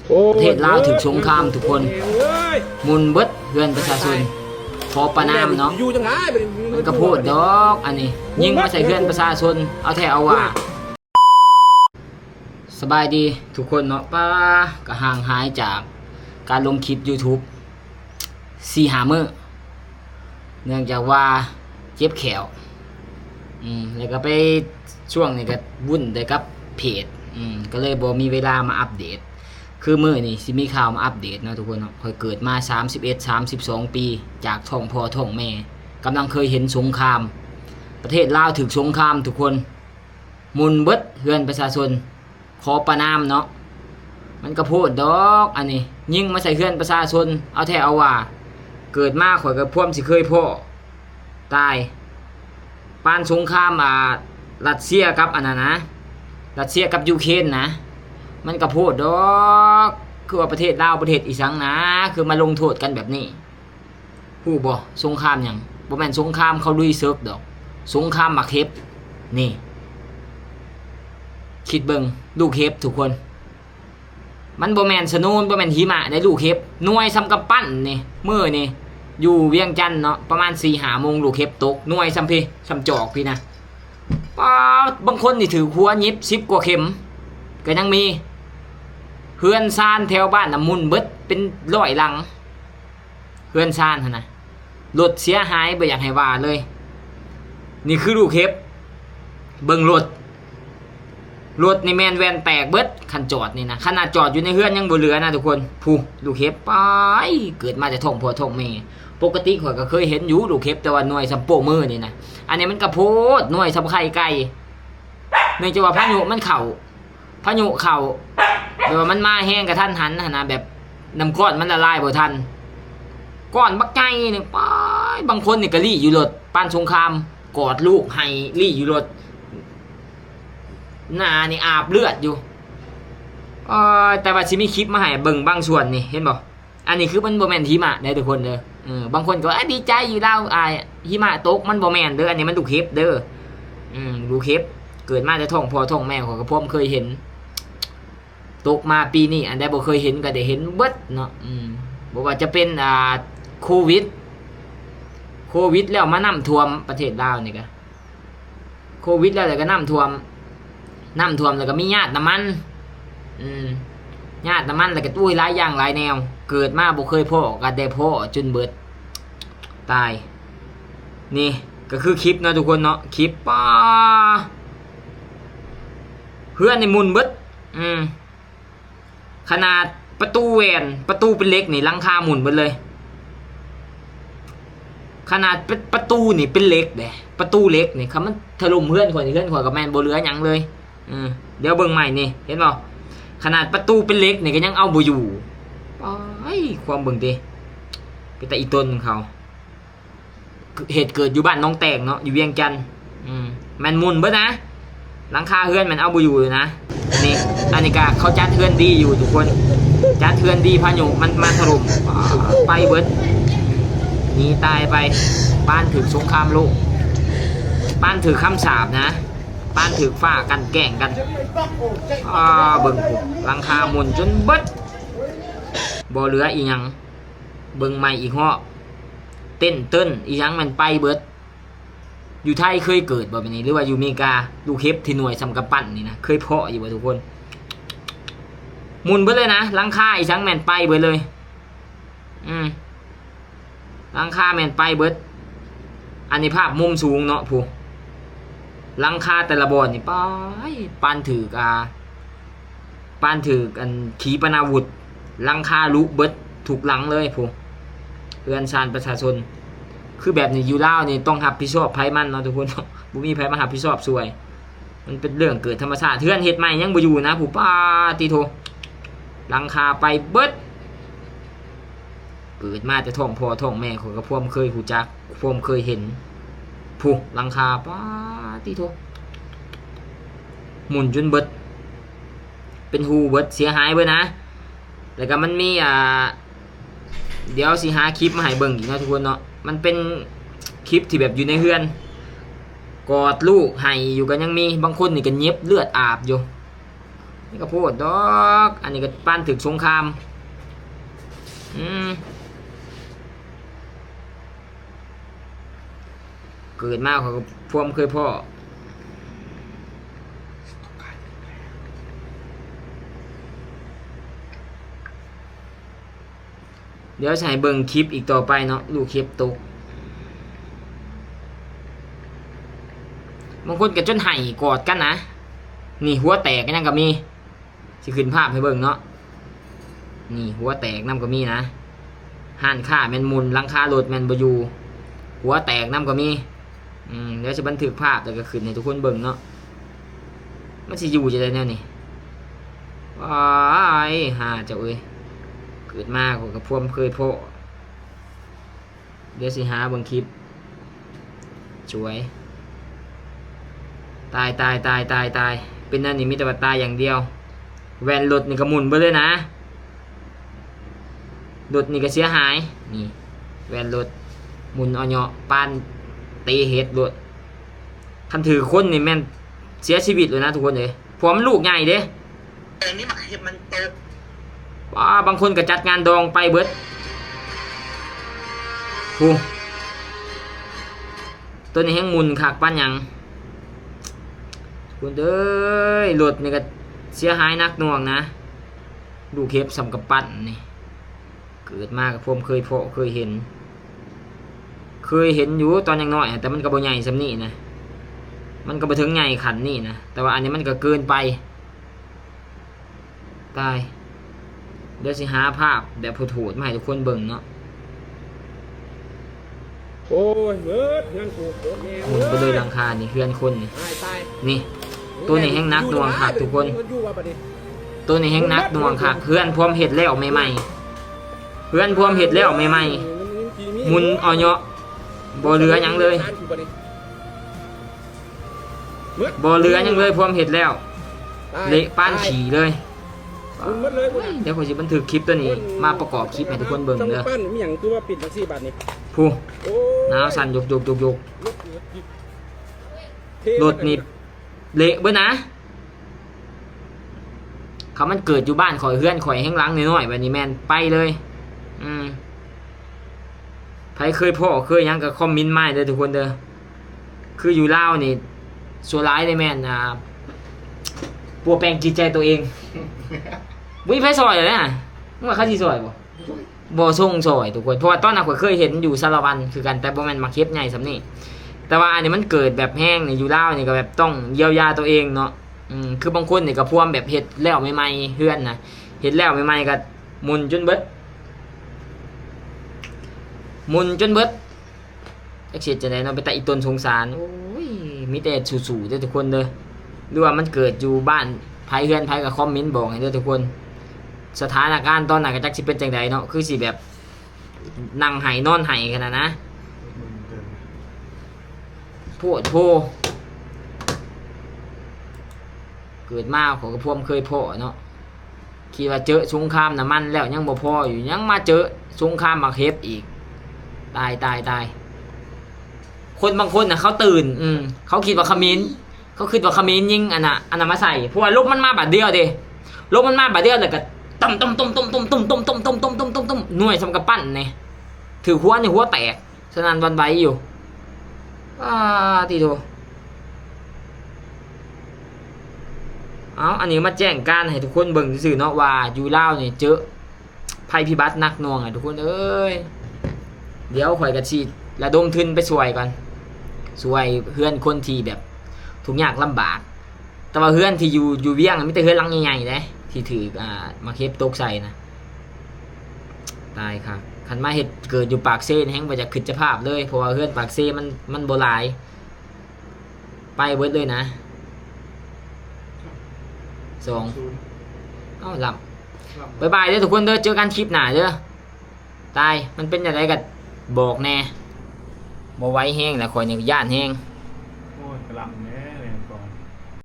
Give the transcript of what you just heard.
ປະເທດລາວຖືກສົງຄາມທຸກຄົນ ໝຸ່ນເບິດເຮືອນປະຊາຊົນ ຂໍປະນາມເນາະ. ມັນກະໂພດດອກ ອັນນີ້ຍິງມາໃສ່ເຮືອນປະຊາຊົນ ເອົາແທ້ເອົາວ່າ. ສະບາຍດີທຸກຄົນເນາະ. ປ້າ ກະຫ່າງຫາຍຈາກການລົງຄລິບຢູທູບສີ່ຫ້າມື້ ເນື່ອງຈາກວ່າເຈັບແຂ້ວ ອືມ ແລ້ວກະໄປ ຊ່ວງນີ້ກະວຸ່ນແຕ່ກັບເພຈ ອືມ ກະເລີຍບໍ່ມີເວລາມາອັບເດດ. ຄືມື້ນີ້ຊິມີຂ່າວມາອັບເດດເນາະທຸກຄົນເນາະ. ຂ້ອຍເກີດມາສາມສິບເອັດ ສາມສິບສອງປີ ຈາກທ້ອງພໍ່ທ້ອງແມ່ ກຳລັງເຄີຍເຫັນສົງຄາມ ປະເທດລາວຖືກສົງຄາມທຸກຄົນ. ໝຸ່ນເບິດເຮືອນປະຊາຊົນ ຂໍປະນາມເນາະ. ມັນກະໂພດດອກ ອັນນີ້ຍິງມາໃສ່ເຮືອນປະຊາຊົນ ເອົາແທ້ເອົາວ່າ. ເກີດມາຂ້ອຍກະພວມຊິເຄີຍພໍ້ ຕາຍ ປານສົງຄາມ ອ່າ ຣັດເຊຍກັບອັນນັ້ນນະ ຣັດເຊຍກັບຢູເຄນນະ. ມັນກະໂພດດອກ ຄືວ່າປະເທດລາວປະເທດອີ່ສັງນະ ຄືມາລົງໂທດກັນແບບນີ້. ຮູ້ບໍ່ ສົງຄາມຫຍັງ? ບໍ່ແມ່ນສົງຄາມເຂົາລຸຍເສິກດອກ ສົງຄາມໝາກເຫັບ. ນີ້ ຄິດເບິ່ງ ລູກເຫັບທຸກຄົນ ມັນບໍ່ແມ່ນສະໂນ ບໍ່ແມ່ນຫິມະໃດ໋ ລູກເຫັບ ໜ່ວຍສ່ຳກຳປັ້ນນີ້. ມື້ນີ້ຢູ່ວຽງຈັນເນາະ ປະມານສີ່ຫ້າໂມງ ລູກເຫັບຕົກ ໜ່ວຍສ່ຳພີ້ ສ່ຳຈອກພີ້ນະ. ປ້າ ບາງຄົນນີ້ຖືກຫົວຫຍິບສິບກວ່າເຂັມ ກະຍັງມີ. ເຮືອນຊານແຖວບ້ານນະໝຸ່ນເບິດເປັນຮ້ອຍຫຼັງ ເຮືອນຊານຫັ້ນນະ ລົດເສຍຫາຍບໍ່ຢາກໃຫ້ວ່າເລີຍ. ນີ້ຄືລູກເຫັບ ເບິ່ງລົດ ລົດນີ້ແມ່ນແວ່ນແຕກເບິດ ຄັນຈອດນີ້ນະ. ຂະໜາດຈອດຢູ່ໃນເຮືອນຍັງບໍ່ເຫຼືອນະທຸກຄົນ. ຜູ້ ລູກເຫັບ ປາຍ ເກີດມາແຕ່ທ້ອງພໍ່ທ້ອງແມ່. ປົກກະຕິຂ້ອຍກະເຄີຍເຫັນຢູ່ລູກເຫັບ ແຕ່ວ່າໜ່ວຍສ່ຳໂປ້ມືນີ້ນະ. ອັນນີ້ມັນກະໂພດ ໜ່ວຍສ່ຳໄຂ່ໄກ່ ເນື່ອງຈາກວ່າພາຍຸມັນເຂົ້າ ພາຍຸເຂົ້າ ແບບວ່າມັນມາແຮງກະທັນຫັນຫັ້ນນະ ແບບນ້ຳກ້ອນມັນລະລາຍບໍ່ທັນ ກ້ອນບັກໃຫຍ່ໜຶ່ງ. ປາຍ ບາງຄົນນີ້ກະລີ້ຢູ່ລົດ ປານສົງຄາມ ກອດລູກໄຫ້ລີ້ຢູ່ລົດ ໜ້ານີ້ອາບເລືອດຢູ່. ເອີ ແຕ່ວ່າຊິມີຄລິບມາໃຫ້ເບິ່ງບາງສ່ວນນີ້ ເຫັນບໍ່? ອັນນີ້ຄືມັນບໍ່ແມ່ນຫິມະເດີທຸກຄົນເດີ. ເອີ ບາງຄົນກະວ່າ ອາ ດີໃຈຢູ່ລາວ ອາ ຫິມະຕົກ ມັນບໍ່ແມ່ນເດີ. ອັນນີ້ມັນລູກເຫັບເດີ ອືມ ລູກເຫັບ ເກີດມາແຕ່ທ້ອງພໍ່ທ້ອງແມ່ ຂ້ອຍກະພວມເຄີຍເຫັນ. ຕົກມາປີນີ້ ອັນໃດບໍ່ເຄີຍເຫັນກະໄດ້ເຫັນເບິດເນາະ. ອືມ ບໍ່ວ່າຈະເປັນ ອ່າ ໂຄວິດ ໂຄວິດແລ້ວມານ້ຳຖ້ວມປະເທດລາວນີ້ກະ ໂຄວິດແລ້ວ ແລ້ວກະນ້ຳຖ້ວມ ນ້ຳຖ້ວມແລ້ວກະມີຫຍາດນ້ຳມັນ ອືມ ຫຍາດນ້ຳມັນ ແລ້ວກະ ໂອ້ຍ ຫຼາຍຢ່າງຫຼາຍແນວ ເກີດມາບໍ່ເຄີຍພໍ້ກະໄດ້ພໍ້ຈົນເບິດ. ຕາຍ ນີ້ກະຄືຄລິບເນາະທຸກຄົນເນາະ ຄລິບ ປາ ເຮືອນນີ້ໝຸ່ນເບິດ ອືມ ຂະໜາດປະຕູແຫວນ ປະຕູເປັນເຫຼັກນີ້ ຫຼັງຄາໝຸ່ນເບິດເລີຍ. ຂະໜາດປະ ປະຕູນີ້ເປັນເຫຼັກເດ້ ປະຕູເຫຼັກນີ້ ຄັນມັນຖະຫຼົ່ມເຮືອນຂ້ອຍນີ້ ເຮືອນຂ້ອຍກະແມ່ນບໍ່ເຫຼືອຫຍັງເລີຍ. ອືມ ດຽວເບິ່ງໃໝ່ນີ້ ເຫັນບໍ່? ຂະໜາດປະຕູເປັນເຫຼັກນີ້ກະຍັງເອົາບໍ່ຢູ່. ປາຍ ຄວາມເບິ່ງຕິ ເປັນຕາອີ່ຕົນເຂົາ. ເຫດເກີດຢູ່ບ້ານໜອງແຕງເນາະ ຢູ່ວຽງຈັນ. ອືມ ແມ່ນໝຸ່ນເບິດນະ ຫຼັງຄາເຮືອນແມ່ນເອົາບໍ່ຢູ່ເລີຍນະ. ນີ້ ອັນນີ້ກະເຂົາຈັດເຮືອນດີຢູ່ທຸກຄົນ ຈັດເຮືອນດີ ພາຍຸມັນມາຖະຫຼົ່ມ ໄປເບິດ ໜີຕາຍໄປ. ປານຖືກສົງຄາມໂລກ ປານຖືກຄຳສາບນະ ປານຖືກຟ້າກັ່ນແກ້ງກັນ. ອາ ເບິ່ງພຸ້ນ ຫຼັງຄາໝຸ່ນຈົນເບິດ ບໍ່ເຫຼືອອີ່ຫຍັງ. ເບິ່ງໃໝ່ອີກຮອບ ເຕັນເຕີນອີ່ຫຍັງແມ່ນໄປເບິດ. ຢູ່ໄທເຄີຍເກີດບໍ່ແບບນີ້ ຫຼືວ່າຢູ່ເມກາ? ລູກເຫັບທີ່ໜ່ວຍສ່ຳກຳປັ້ນນີ້ນະ ເຄີຍພໍ້ຢູ່ບໍ່ທຸກຄົນ? ໝຸ່ນເບິດເລີຍນະ ຫຼັງຄາອີ່ຫຍັງແມ່ນໄປເບິດເລີຍ. ອືມ ຫຼັງຄາແມ່ນໄປເບິດ. ອັນນີ້ພາບມຸມສູງເນາະ ຜູ້ ຫຼັງຄາແຕ່ລະບ່ອນນີ້ ປາຍ ປານຖືກ ອ່າ ປານຖືກ ອັນ ຂີປະນາວຸດ ຫຼັງຄາລຸເບິດທຸກຫຼັງເລີຍ ຜູ້ ເຮືອນຊານປະຊາຊົນ. ຄືແບບນີ້ຢູ່ລາວນີ້ຕ້ອງຮັບຜິດຊອບໃຜມັນເນາະທຸກຄົນເນາະ ບໍ່ມີໃຜມາຮັບຜິດຊອບຊ່ວຍ. ມັນເປັນເລື່ອງເກີດທຳມະຊາດ ເຮືອນເຮັດໃໝ່ຍັງບໍ່ຢູ່ນະ ຜູ້ ປາຕິໂທ ຫຼັງຄາໄປເບິດ. ເກີດມາແຕ່ທ້ອງພໍ່ທ້ອງແມ່ ຂ້ອຍກະພວມເຄີຍຮູ້ຈັກ ພວມເຄີຍເຫັນ ຜູ້ ຫຼັງຄາ ປາຕິໂທ ໝຸ່ນຈົນເບິດ ເປັນຮູເບິດ ເສຍຫາຍເບິດນະ. ແລ້ວກະມັນມີ ອ່າ ດຽວຊິຫາຄລິບມາໃຫ້ເບິ່ງອີກເນາະທຸກຄົນເນາະ. ມັນເປັນຄລິບທີ່ແບບຢູ່ໃນເຮືອນ ກອດລູກໄຫ້ຢູ່ກະຍັງມີ. ບາງຄົນນີ້ກະເຫຍິບເລືອດອາບຢູ່. ນີ້ກໍໂພດດອກ ອັນນີ້ກໍປານຖືກສົງຄາມ. ອືມ ເກີດມາຂ້ອຍກໍພວມເຄີຍພໍ້. ດຽວຊິໃຫ້ເບິ່ງຄລິບອີກຕໍ່ໄປເນາະ ລູກເຫັບຕົກ. ບາງຄົນກໍຈົນໄຫ້ກອດກັນນະ. ນີ້ຫົວແຕກຫຍັງກໍມີ. ຊິຂຶ້ນພາບໃຫ້ເບິ່ງເນາະ. ນີ້ຫົວແຕກນຳກໍມີນະ. ຮ້ານຄ້າແມ່ນໝຸ່ນ, ຫຼັງຄາລົດແມ່ນບໍ່ຢູ່, ຫົວແຕກນຳກໍມີ. ອືມ ດຽວຊິບັນທຶກພາບແລ້ວກໍຂຶ້ນໃຫ້ທຸກຄົນເບິ່ງເນາະ. ມັນຊິຢູ່ຈັ່ງໃດແນວນີ້? ວ້າຍ ຫາເຈົ້າເອີຍ ເກີດມາຂ້ອຍກໍພວມເຄີຍພໍ້. ດຽວຊິຫາເບິ່ງຄລິບ. ສວຍ. ຕາຍ ຕາຍ ຕາຍ ຕາຍ ຕາຍ. ເປັນແນວນີ້ມີແຕ່ວ່າຕາຍຢ່າງດຽວ. ແວ່ນລົດນີ້ກໍໝຸ່ນເບິດເລີຍນະ. ລົດນີ້ກໍເສຍຫາຍ. ນີ້ ແວ່ນລົດໝຸ່ນເອາະເຍາະ ປານເຕະເຫັດໂລດ. ຄັນຖືກຄົນນີ້ແມ່ນເສຍຊີວິດໂລດນະທຸກຄົນເອີຍ. ເພາະວ່າມັນລູກໃຫຍ່ເດ້. ແຕ່ນີ້ໝາກເຫັບມັນຕົກ. ວ້າ ບາງຄົນກໍຈັດງານດອງໄປເບິດ. ຜູ້ ໂຕນີ້ແຮ່ງໝຸ່ນຄັກປານຫຍັງ. ຄຸນເອີຍ ລົດນີ້ກໍເສຍຫາຍໜັກໜ່ວງນະ. ລູກເຫັບສ່ຳກຳປັ້ນນີ້. ເກີດມາກໍພວມເຄີຍພໍ້ເຄີຍເຫັນ. ເຄີຍເຫັນຢູ່ຕອນຍັງນ້ອຍ ແຕ່ມັນກໍບໍ່ໃຫຍ່ສ່ຳນີ້ນະ. ມັນກໍບໍ່ເຖິງໃຫຍ່ຂັ້ນນີ້ນະ. ແຕ່ວ່າອັນນີ້ມັນກໍເກີນໄປ. ຕາຍ. ດຽວຊິຫາພາບແບບໂຫດໆມາໃຫ້ທຸກຄົນເບິ່ງເນາະ. ໂອ້ຍ ເໝິດເຮືອນກູ ໂອ້ຍແມ່ ໝຸ່ນໄປເລີຍຫຼັງຄານີ້ ເຮືອນຄົນນີ້. ຕາຍ ຕາຍ ນີ້ ໂຕນີ້ແຮ່ງໜັກໜ່ວງຄັກທຸກຄົນ. ໂຕນີ້ແຮ່ງໜັກໜ່ວງຄັກ. ເຮືອນພວມເຮັດແລ້ວໃໝ່ໆ ເຮືອນພວມເຮັດແລ້ວໃໝ່ໆ ໝຸ່ນເອາະເຍາະ ບໍ່ເຫຼືອຫຍັງເລີຍ. ບໍ່ເຫຼືອຫຍັງເລີຍ ພວມເຮັດແລ້ວ ເລະປານຂີ້ເລີຍ. ດຽວຂ້ອຍຊິບັນທຶກຄລິບໂຕນີ້ມາປະກອບຄລິບໃຫ້ທຸກຄົນເບິ່ງເດີ. ຜູ້ ໜາວສັ່ນໂຍກໆໆໆ. ລົດນີ້ເລະເບິດນະ. ຄັນມັນເກີດຢູ່ບ້ານຂ້ອຍ ເຮືອນຂ້ອຍແຮ່ງຫຼັງນ້ອຍໆ ແບບນີ້ແມ່ນໄປເລີຍ. ອືມ ໃຜເຄີຍພໍ້ເຄີຍຫຍັງກໍຄອມເມັນມາເດີທຸກຄົນເດີ. ຄືຢູ່ລາວນີ້ສ່ວນຫຼາຍນີ້ແມ່ນ ອ່າ ປົວແປງຈິດໃຈຕົວເອງ. ບໍ່ມີໃຜຊ່ອຍແລ້ວນະ. ມຶງວ່າເຂົາຊິຊ່ອຍບໍ່? ບໍ່ສົ່ງຊ່ອຍທຸກຄົນ ເພາະວ່າຕອນນັ້ນຂ້ອຍເຄີຍເຫັນຢູ່ສາລະວັນຄືກັນ ແຕ່ບໍ່ແມ່ນໝາກເຫັບໃຫຍ່ສ່ຳນີ້. ແຕ່ວ່າອັນນີ້ມັນເກີດແບບແຮງນີ້ ຢູ່ລາວນີ້ກໍແບບຕ້ອງຢຽວຢາຕົວເອງເນາະ. ອືມ ຄືບາງຄົນນີ້ກໍພວມແບບເຮັດແລ້ວໃໝ່ໆ ເຮືອນນະ ເຮັດແລ້ວໃໝ່ໆ ກໍໝຸ່ນຈົນເບິດ ໝຸ່ນຈົນເບິດ. ຈັກຊິເຮັດຈັ່ງໃດເນາະ ເປັນຕາອີ່ຕົນສົງສານ. ໂອ້ຍ ມີແຕ່ສູ້ໆເດີທຸກຄົນເດີ. ຫຼືວ່າມັນເກີດຢູ່ບ້ານໃຜເຮືອນໃຜກໍຄອມເມັນບອກໃຫ້ເດີທຸກຄົນ. ສະຖານະການຕອນນັ້ນກໍຈັກຊິເປັນຈັ່ງໃດເນາະ ຄືຊິແບບນັ່ງໄຫ້ນອນໄຫ້ຂະໜາດນະ. ໂພດໂພ ເກີດມາຂ້ອຍກໍພວມເຄີຍພໍ້ເນາະ. ຄິດວ່າເຈີສົງຄາມນ້ຳມັນແລ້ວຍັງບໍ່ພໍຢູ່ ຍັງມາເຈີສົງຄາມໝາກເຫັບອີກ. ຕາຍ ຕາຍ ຕາຍ. ຄົນບາງຄົນນະເຂົາຕື່ນ ອືມ ເຂົາຄິດວ່າຂະເໝນ ເຂົາຄິດວ່າຂະເໝນຍິງອັນນະ ອັນນັ້ນມາໃສ່ ເພາະວ່າລົມມັນມາບາດດຽວເດ້. ລົມມັນມາບາດດຽວແລ້ວກໍຕົມໆໆໆໆ ໜ່ວຍສ່ຳກຳປັ້ນນີ້ ຖືກຫົວນີ້ຫົວແຕກ ສະໜັ່ນຫວັ່ນໄຫວຢູ່. ປາຕິໂທ. ເອົາ ອັນນີ້ມາແຈ້ງການໃຫ້ທຸກຄົນເບິ່ງຊື່ໆເນາະ ວ່າຢູ່ລາວນີ້ເຈີໄພພິບັດໜັກໜ່ວງ ທຸກຄົນເອີຍ. ດຽວຂ້ອຍກໍຊິລະດົມທຶນໄປຊ່ວຍກ່ອນ ຊ່ວຍເຮືອນຄົນທີ່ແບບທຸກຍາກລຳບາກ. ແຕ່ວ່າເຮືອນທີ່ຢູ່ ຢູ່ວຽງ ມີແຕ່ເຮືອນຫຼັງໃຫຍ່ໆເດ້ ທີ່ຖືກ ອ່າ ໝາກເຫັບຕົກໃສ່ນະ. ຕາຍຄັກ ຄັນມາເຮັດເກີດຢູ່ປາກເຊນີ້ ແຮ່ງບໍ່ຢາກຄິດສະພາບເລີຍ ເພາະວ່າເຮືອນປາກເຊມັນ ມັນບໍ່ຫຼາຍ ໄປເບິດເລີຍນະ. ສອງ ເອົ້າ ລຳ ລຳ ບາຍບາຍເດີທຸກຄົນເດີ ເຈີກັນຄລິບໜ້າເດີ. ຕາຍ ມັນເປັນຈັ່ງໃດກໍບອກແດ່. ບໍ່ໄຫວແຮງແລ້ວ ຂ້ອຍນີ້ຢ້ານແຮງ.